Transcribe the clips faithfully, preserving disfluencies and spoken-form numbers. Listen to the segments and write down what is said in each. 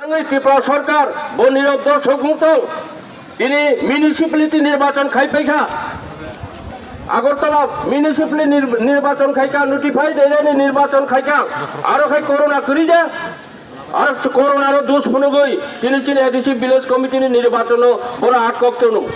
Tangwi Tripura Sarkar bo Nirav Darshok wng tong. Tini municipality nirbachon khai paikha. Agartala municipality nir-, nirbachon khaikha, notified area ni nirbachon khaikha. Aro khai corona kwrwi de. Aro corona ro dus phunugwi tini chini A D C village committee ni nirbachon no bora atkok tono.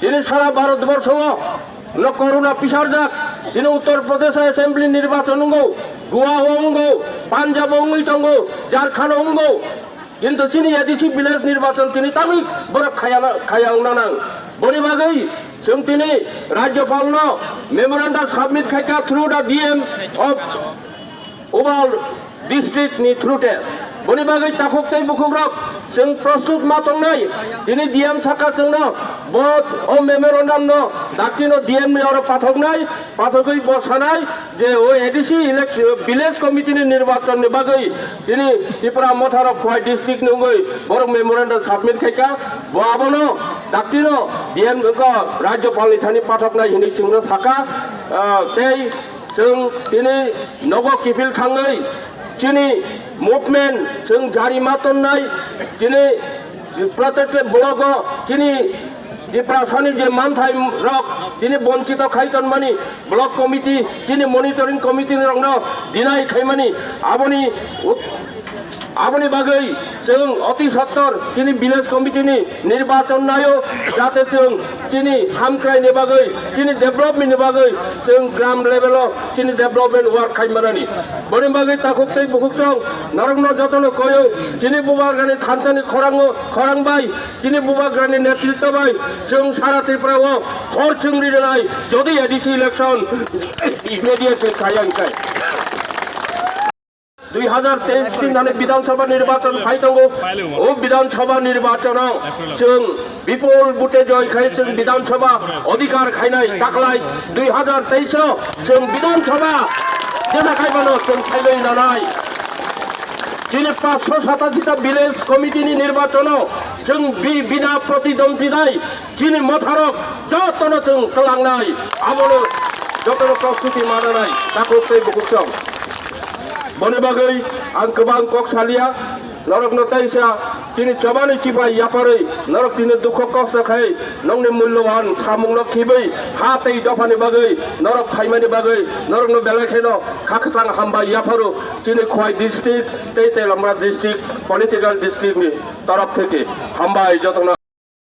Tini sara Bharat borsho o no corona pisarjak. Tini Uttar Pradesh assembly nirbachon wngo, Goa o wngo, Punjab o wngwi tongo, Jharkhand o wngo. Kintu chini A D C village nirbachon tini tangwi borok khaya na, khaya wngna nang. Boni bagwi chwng tini Rajyapal no memorandum submit khaikha through the D M of Ubal district ni through te. Boni bagwi takhuk tei bukhuk rok chwng prostut ma tongnai. Tini D M saka chwngno bo o memorandum no dakti no D M ni oro pathoknai, pathogwi bo sanai je o A D C election, village committee ni nirbachon ni bagwi tini Tipra Motha rok Khowai district ni wngwi borok memorandum submit khaikha. Bo abono dakti no D M ko Rajyapal ni thani pathoknai hinwi chwngno saka, ah, tei Chwng tini nogo kiphil thangwi chini movement chwng jari ma tonnai, tini protected block o chini Tiprasani je manthai rok tini bonchito khai tonmani block committee, chini monitoring committee rokno deny khaimani, aboni ut-, Aboni bagwi chwng oti sottor chini village committee ni nirbachon naio, jate chwng chini hamkrai ni bagwi, chini development ni bagwi chwng gram level o chini development work khai manani. Boni bagwi takhuk tei bukhuk chwng norokno jotono koyo, chini bubagrani thansa ni khorang o, khorang bai, chini bubagrani netritwa bai chwng sara Tripura o hor chwngri rwnai, jodi A D C election immediately khaya hwnkhe. Dui hazar teis tin thani Bidhan Sabha nirbachon phai tongo. O Bidhan Sabha nirbachono chwng bipul bute joy khai chwng Bidhan Sabha odhikar khainai taklai dui hazar teis o chwng Bidhan Sabha jesa khaimano chwng khailai nanai. Chini paanch sho satashi ta village committee ni nirbachono chwng bi-, bina pratidondinai. Chini motharok jotono chwng twlangnai, abono jotono prostuti mananai, takhuk tei bukhuk chwng. Boni bagwi ang kwbang kok salia, norokno teisa chini chobani chipai yapharwi, norok tini dukho kosto khai, nokni mullowan samungno khibwi, ha tei dophani bagwi, norok phaimani bagwi, norokno belai kheno kha kwchang hambai yapharo, chini Khowai district tei Teliamura district, political district ni torop theke hambai jotono